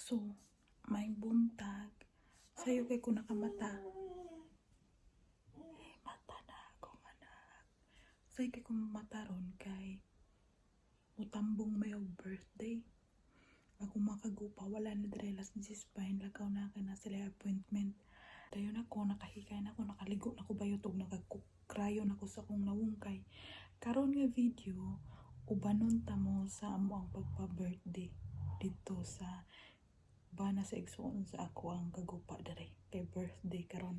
So, may buntag. Sayo kay ko nakamata. Eh, mata na akong anak. Sayo kay ko mata ron kay mutambong may og birthday. Ako makagupa, wala na dire las 10 pa, lakaw na ka na sila appointment. Dayon ako, nakahikay na ako, nakaligo na ko bayot og nakakrayon ako sa akong nawong kay karon nga video, ubanon ta mo sa amo ang pagpa-birthday dito sa bana sa igsuon sa ako ang kagupa dire kay birthday karon.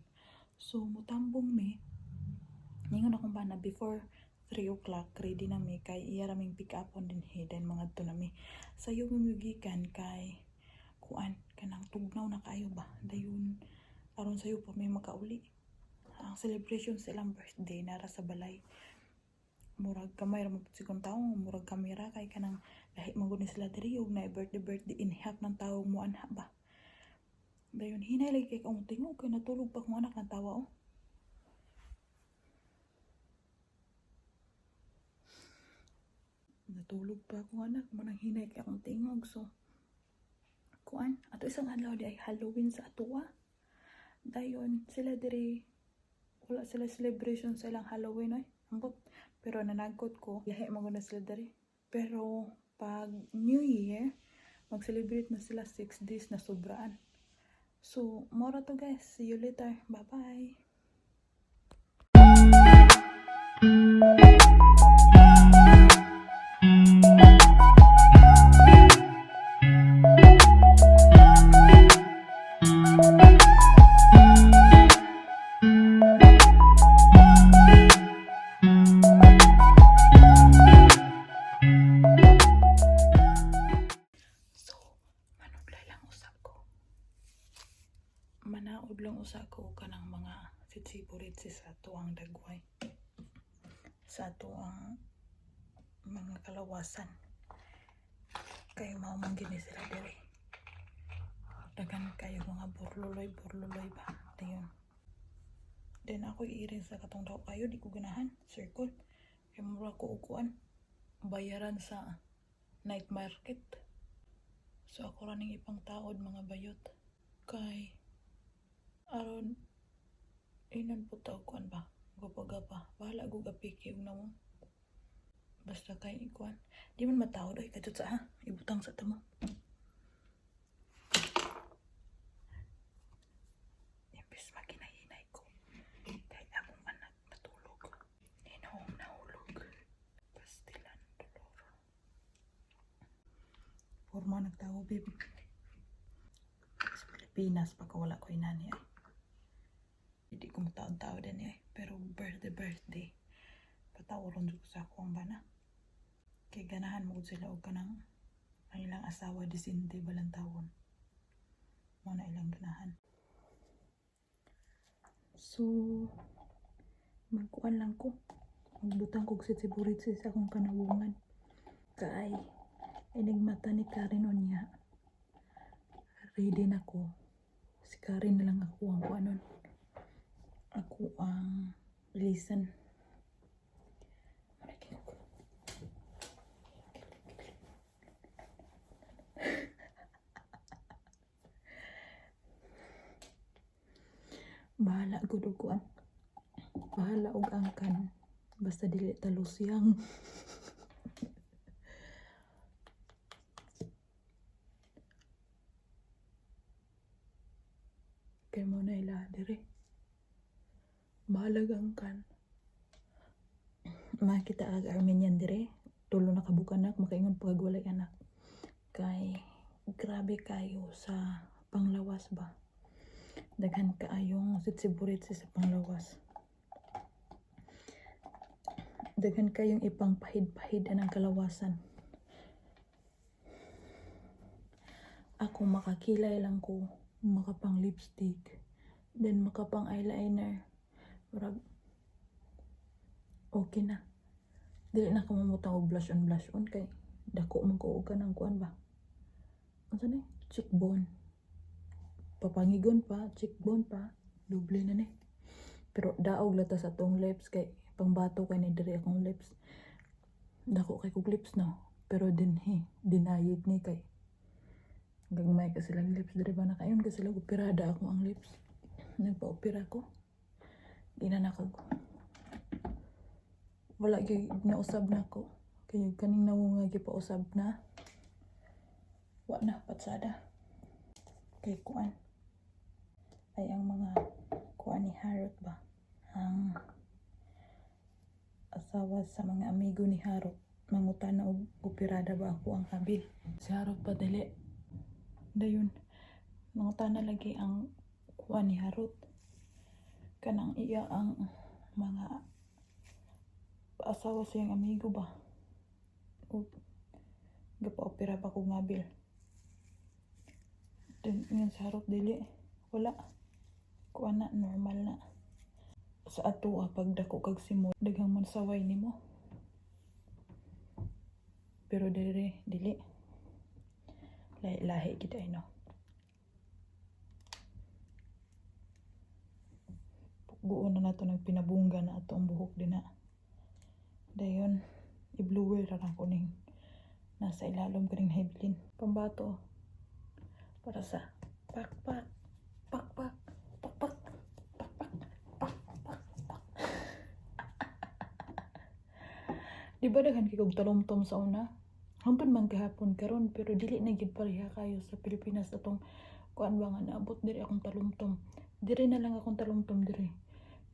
So mutambong mi, ningon akong bana before 3 o'clock ready na mi kay iya raming pick up on din he, then mga to na mi. Sayo mi gikan kay kuan kanang tugnaw na kaayo ba, dayon aron sayo pa mi makauli. Ang celebration sa ilang birthday nara sa balay, murag kamay ra man pud siguro tawo, murag kamera kay kanang lahi man gud ni sila diri ug na birthday birthday in half ng tawo mo anha ba. Dayon hinay lagi kay akong tingog kay natulog pa akong anak, natawa oh. Natulog pa akong anak mo nang hinay kay akong tingog. So kuan ato isang adlaw di ay Halloween sa atoa. Dayon sila diri wala sila celebration sa ilang Halloween oy. Ambot, pero nanagkot ko lahi man gud na sila diri. Pero pag New Year mag-celebrate na sila 6 days na sobraan. So mora to guys, see you later, bye bye. So, manudlay lang usab ko. Manaod lang usa ko kanang mga sitsiburitsi sa atuang dagway. Sa atuang mga kalawasan. Kay mao man gini sila diri. Daghan kayo mga burluloy burluloy ba. Dayon. Then ako iiring sa katong daw kayo di ko ganahan circle. Kay mura ko og kuan bayaran sa night market. So ako ra ning ipangtaod mga bayot kay aron inon po ta og kuan ba, gapa-gapa, bahala og apiki og nawong basta kay ikuan di man mataod oy kadtut sa ha ibutang sa tamo. Imbes maghinay-hinay ko kay akong anak natulog, hinoong nahulog, pastilan dolor forma nagtawo bib sa Pilipinas pagka wala ko inani ay hindi ko mataon-tao din eh. Pero birthday birthday patawron jud ko sa ako ang bana kay ganahan mo gud sila og kanang ang ilang asawa disente balantawon mo na ilang ganahan. So magkuan lang ko, magbutang kog sitsiburitsi sa akong kanawungan kay inig mata ni Karen unya ready na ko. Si Karen na lang ako ang kuanon, ako ang listen. Bahala gud og kuan, bahala og angkan basta dili talusyang. Kay mo na ila dire bahalag angkan. Makita ag Armenian dire tulo na kabuk anak, makaingon pag walay anak kay grabe kayo sa panglawas ba. Daghan kaayong sitsiburitsi sa panglawas, daghan kayong ipang pahid-pahid anang kalawasan. Ako makakilay lang ko, makapang lipstick, then makapang eyeliner, murag okay na. Dili na ko mamutang og blush on blush on kay dako man ko og kanang kuan ba, unsa ni, cheekbone, papangigon pa, cheekbone pa, doble na ni. Pero daog lata sa atong lips kay pangbato kay ni diri akong lips. Dako kay kog lips no, pero dinhi dinayig ni kay Gagmay ka silang lips diri ba, nakayon ka sila operada ako ang lips. Nagpa-opera ko. Ginan ako. Wala gyud nausab na ako. Kay kaning nawong nga gipausab na. Wa na patsada. Kay kuan. Ay, ang mga kuan ni Harot ba? Ang asawa sa mga amigo ni Harot mangutana og operada ba ako ang kabil. Si Harot pa dili. Dayon mangutana lagi ang kuan ni Harot. Kanang iya ang mga asawa sa iyang amigo ba? O gapa-opera ba ko ngabil? Then, ngayon sa Harot dili. Wala. Kuan na, normal na. Sa ato ah, pag dako kag simot, daghang mansaway nimo. Pero dire, dili. Lahi-lahi gid ay, no. Pukguon na nato, nagpinabungga na ato ang buhok din na. Dayon, i-blower ra ko ning nasa ilalom kaning nahibilin. Pambato. Para sa pak pak pak pak pak pak pak pak pak pak pak. Di ba daghan kay kog talomtom sa una? Hangtod man gahapon karon, pero dili na gid pareha kayo sa Pilipinas atong kuan ba nga naabot diri akong talomtom. Diri na lang akong talomtom diri.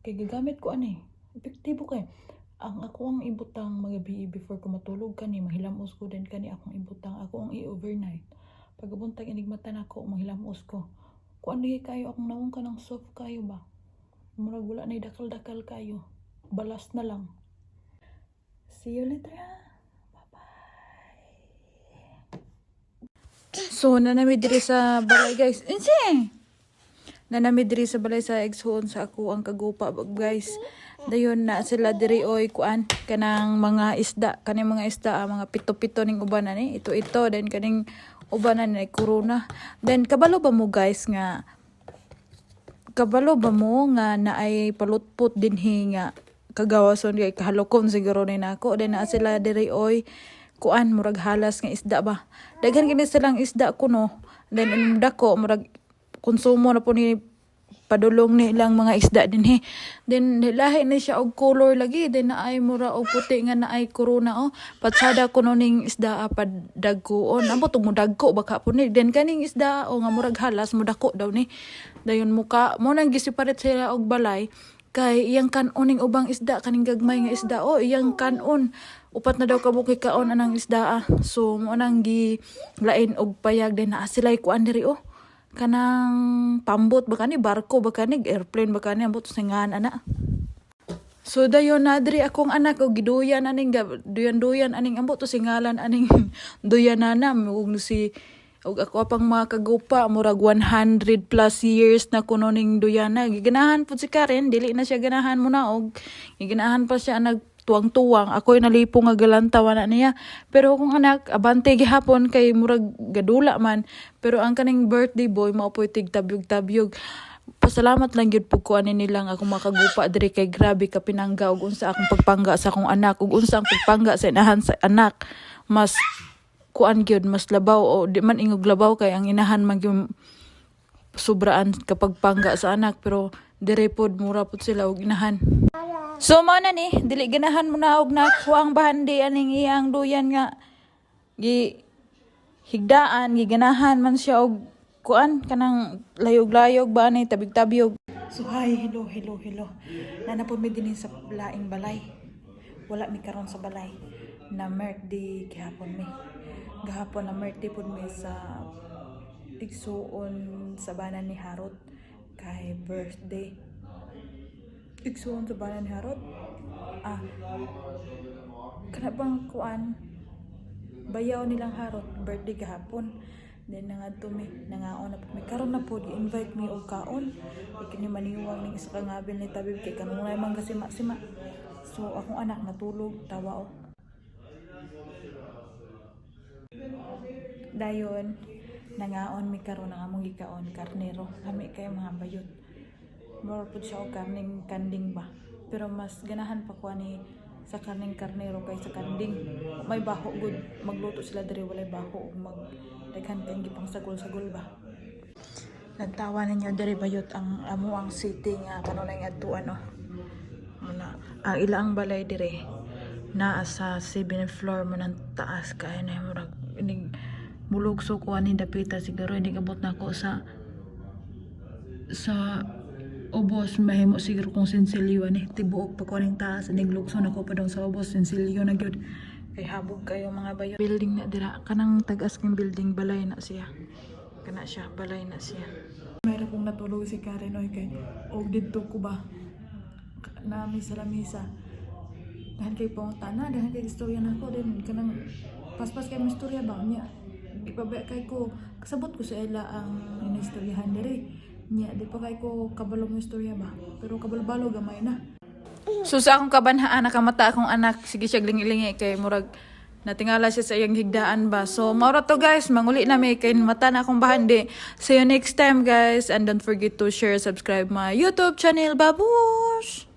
Kay gagamit ko ani. Epektibo kay. Ang ako ang ibutang magabi before ko matulog kani, manghilamos ko din kani akong ibutang, ako ang i-overnight. Pagkabuntag inigmata nako, manghilamos ko. Kuan lagi kayo akong nawong, kanang soft kayo ba? Murag wala na dakal-dakal kayo. Balas na lang. See you later, ha. Bye-bye. So, nanami diri sa balay, guys. Insi! Nanami diri sa balay sa igsuon sa ako ang kagupa, guys. Dayon na sila diri oy, kuan kanang mga isda, kaning mga isda ah, mga pito-pito ning uban ani, ito-ito, then kaning uban ani corona. Then kabalo ba mo nga naay palutpot dinhi nga kagawason kay kahalokon siguro ni nako? Then naa sila diri oy, kuan, murag halas nga isda ba. Daghan kini silang isda kuno. Then ang dako, murag konsumo na po ni padulong ni ilang mga isda dinhi. Then lahi ni siya og color lagi. Then naay mura og puti nga naay corona oh. Patsada kuno ning isda ah, padagkoon. Ambot og mudagko baka po ni. Then kaning isda o nga murag halas, mudako daw ni. Dayon muka mo nang gisiparit sila og balay kay iyang kanon ning ubang isda, kaning gagmay nga isda oh, iyang kanon. 4 na daw ka buok kaon anang isda ah. So mo nang gi lain og payag. Din naa sila'y kuan diri oh, kanang pambot ba kani, barko ba kani, airplane ba kani, ambot sa ngan ana. So dayon na diri akong anak og giduyan aning duyan-duyan aning, ambot to singalan aning duyanana ug si ug ako pang mga kagupa, murag 100 plus years na kuno ning duyana. Giganahan pud si Karen, dili na siya ganahan mo na og giganahan pa siya nag tuwang-tuwang. Ako'y nalipo nga galantaw na niya, pero akong anak abante gihapon kay murag gadula man. Pero ang kaning birthday boy mao po'y tigtabyog-tabyog. Pasalamat lang gyud pud ko ani nilang akong makagupa diri kay grabe ka pinangga ug unsa akong pagpangga sa akong anak ug unsa ang pagpangga sa inahan sa anak, mas kuan gyud, mas labaw o di man ingog labaw kay ang inahan man gyud sobraan kapag pangga sa anak, pero dire pod mura pod sila og inahan. So mao na ni, dili ganahan mo na og nakuha ang bahandi aning iyang duyan nga gi higdaan, giganahan man siya og kuan kanang layog-layog ba ani, tabig-tabyog. So hi, hello, hello, hello. Nana po mi dinhi sa laing balay. Wala mi karon sa balay. Na birthday gihapon mi. Gahapon na birthday pud mi sa igsuon sa bana ni Harot kay birthday. Igsuon sa bana ni Harot? Ah, kana bang kuan, bayaw nilang Harot, birthday gahapon. Then nangadto mi, nangaon na po mi. Karon na po gi-invite mi og kaon. Ikini maniwang ning isa ka ngabil ni tabib kay kanunay man gasima-sima. So akong anak natulog, tawa oh. Dayon nangaon mi karon, ang among gikaon karnero. Kami kay mga bayot. Mura pud siya og karning kanding ba. Pero mas ganahan pa ko ani. Sa kaning karnero kay sa kanding. May baho gud magluto sila diri, walay baho ug mag daghan kay gipang sagol-sagol ba. Nagtawa ninyo diri, bayot, ang amo ang city nga kanunay adtuan, oh. Muna ang ilang balay dire naa sa 7th floor mo ng taas kay na murag inig mulugso ko ani dapita. Siguro hindi abot nako sa ubos, mahimo siguro kung sinsilyo ani tibuok pa ko aning taas. Inig lugso nako pa dong sa ubos, sinsilyo na gyud kay habog kayo, mga bayo. Building na dira, kanang tag-as kang building, balay na siya. Kana siya, balay na siya. Mayroon kong natulog si Karen oy, kay og didto ko ba nami sa lamisa dahil kay pangutana, dahil kay istorya nako din, kanang paspas kay mo istorya ba niya. Di pa ba kay ko kasabot ko sa ila ang inistoryahan diri niya, di pa kay ko kabalo mo istorya ba, pero kabalo-balo gamay na. So sa akong kabanhaan, nakamata akong anak, sige siya lingi-lingi kay murag natingala siya sa iyang higdaan ba. So maura to, guys, manguli na mi kay mata na akong bahandi. See you next time, guys, and don't forget to share, subscribe my YouTube channel. Babush!